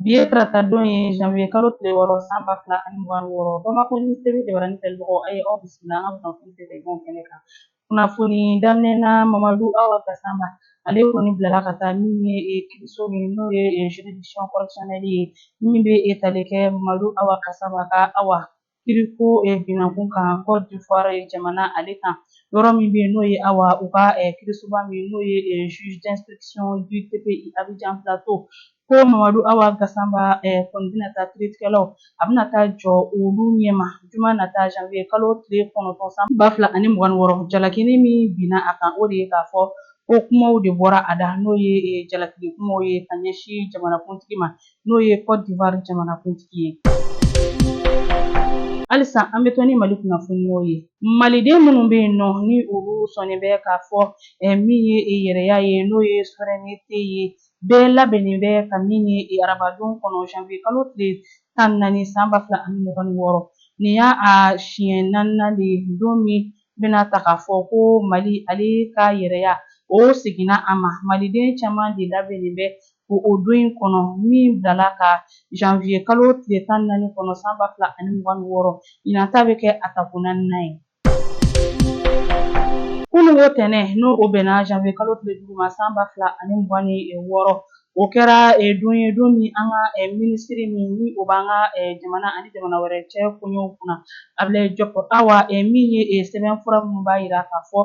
Bi ye tarata don ye, janvier kalo tile 6, san 2026. Bamako News TV jabarani filɛbagaw, a ye aw bisimila an ka kunnafoni tɛmɛnenw kɛnɛ kan. Kunnafoni daminɛ na, Mamadu Awa Gasama, ale kɔni bilala ka taa min ye kiiriso min, n'o ye juridiction correctionnelle ye, min bɛ tali kɛ Mamadu Awa Gasama ka awa kiriko binakun kan Côte d'Ivoire jamana ale kan, yɔrɔ min bɛ yen, n'o ye awa u ka kiirisoba min, n'o ye juge d'instruction du TPI Abidjan Plateau. Ko Mamadu Awa Gasama kɔni bɛna taa kiiritigɛlaw, a bɛna taa jɔ olu ɲɛma juma nata, janvier kalo tile 9, san 2026. Jalakini min binna a kan, o de ye k'a fɔ ko kumaw de bɔra a da, n'o ye jalakili kumaw ye ka ɲɛsin jamanakuntigi ma, n'o ye Côte d'Ivoire jamanakuntigi ye. Halisa an bɛ to ni Mali kunnafoniyaw ye. Maliden minnu bɛ yen nɔ, ni olu sɔnnen bɛ k'a fɔ min ye yɛrɛya ye, n'o ye souveraineté ye, bɛɛ labɛnnen bɛ ka min ye arabadon kɔnɔ, janvier kalo tile 14, san 2026. Nin y'a a siɲɛ naaninan de ye, don min bɛna ta k'a fɔ ko Mali ale ka yɛrɛya o seginna a ma. Maliden caman de labɛnnen bɛ ko o don in kɔnɔ, min bilala ka janvier kalo tile 14 kɔnɔ, san 2026. Ɲinan ta bɛ kɛ a tako naaninan ye. Kununko tɛnɛn, n'o o bɛnna janvier kalo tile 5 ma, san 2026, o kɛra don ye, don min an ka minisiri min, ni o b'an ka jamana ani jamana wɛrɛ cɛ koɲɛw kunna, Ablaye Diop, awa min ye sɛbɛnfura minnu b'a jira k'a fɔ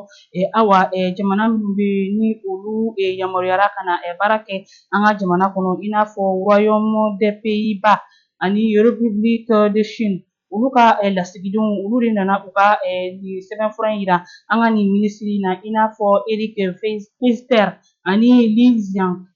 awa jamana minnu bɛ yen, ni olu yamaruyara ka na baara kɛ an ka jamana kɔnɔ, i n'a fɔ Royaume des Pays-Bas ani République de Chine, olu ka lasigidenw, olu de nana u ka nin sɛbɛnfura in jira an ka nin minisiri na, i n'a fɔ Eric Pfister ani Li Xiang.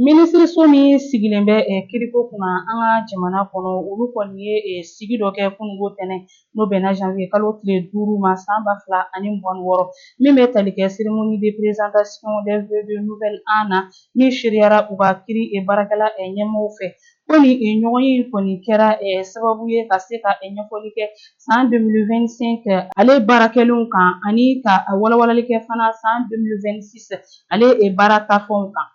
Minisiriso min sigilen bɛ kiriko kunna an ka jamana kɔnɔ, olu kɔni ye sigi dɔ kɛ kununko tɛnɛn, n'o bɛnna janvier kalo tile 5 ma, san 2026, min bɛ tali kɛ cérémonie de présentation des vœux de nouvel an na, min seereyara u ka kiri baarakɛla ɲɛmɔgɔw fɛ. Ko nin ɲɔgɔnye in kɔni kɛra sababu ye ka se ka ɲɛfɔli kɛ san 2025 ale baarakɛlenw kan, ani ka walawalali kɛ fana san 2026 ale baara taafɛnw kan.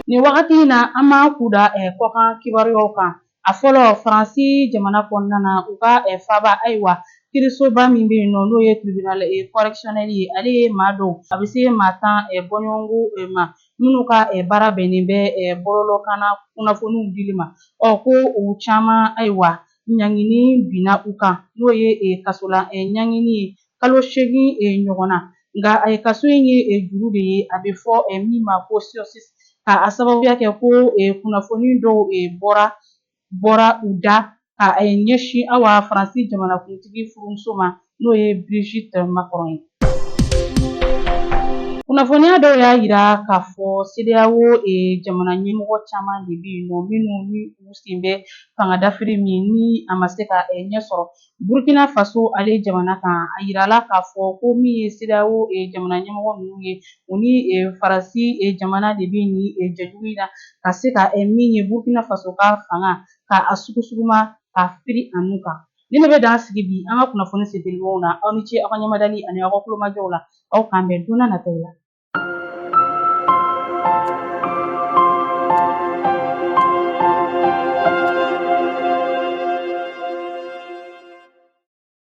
Nin wagati in na, an b'an kunda kɔkan kibaruyaw kan. A fɔlɔ, Faransi jamana kɔnɔna na, u ka faaba, ayiwa, kirisoba min bɛ yen nɔ, n'o ye tribunal correctionnel ye, ale ye maa dɔw, a bɛ se maa 10 bɔɲɔgɔnko ma, minnu ka baara bɛnnen bɛ bɔlɔlɔkanna kunnafoniw dili ma. Ɔ ko u caman, ayiwa, ɲangini binna u kan, n'o ye kasola ɲangini ye kalo 8 ɲɔgɔn na. Nka a ye kaso in ye juru de ye, a bɛ fɔ min ma ko sursis, ka a sababuya kɛ ko kunnafoni dɔw bɔra u da ka ɲɛsin awa Faransi jamanakuntigi furumuso ma, n'o ye Brigitte Macron ye. Kunnafoniya dɔw y'a jira k'a fɔ CEDEAO jamana ɲɛmɔgɔ caman de bɛ yen nɔ, minnu ni u sen bɛ fanga dafiri min, ni a ma se ka ɲɛ sɔrɔ Burkina Faso ale jamana kan. A jirala k'a fɔ ko min ye CEDEAO jamana ɲɛmɔgɔ ninnu ye, u ni Faransi jamana de bɛ nin jɛjugu in na, ka se ka min ye Burkina Faso ka fanga ka a sugusuguma ka firi a nun kan. Nin de bɛ dan sigi bi an ka kunnafoni sentelimanw na. Aw ni ce aw ka ɲɛmadali ani aw ka kulomajɔw la. Aw k'an bɛn don n'a nataw la.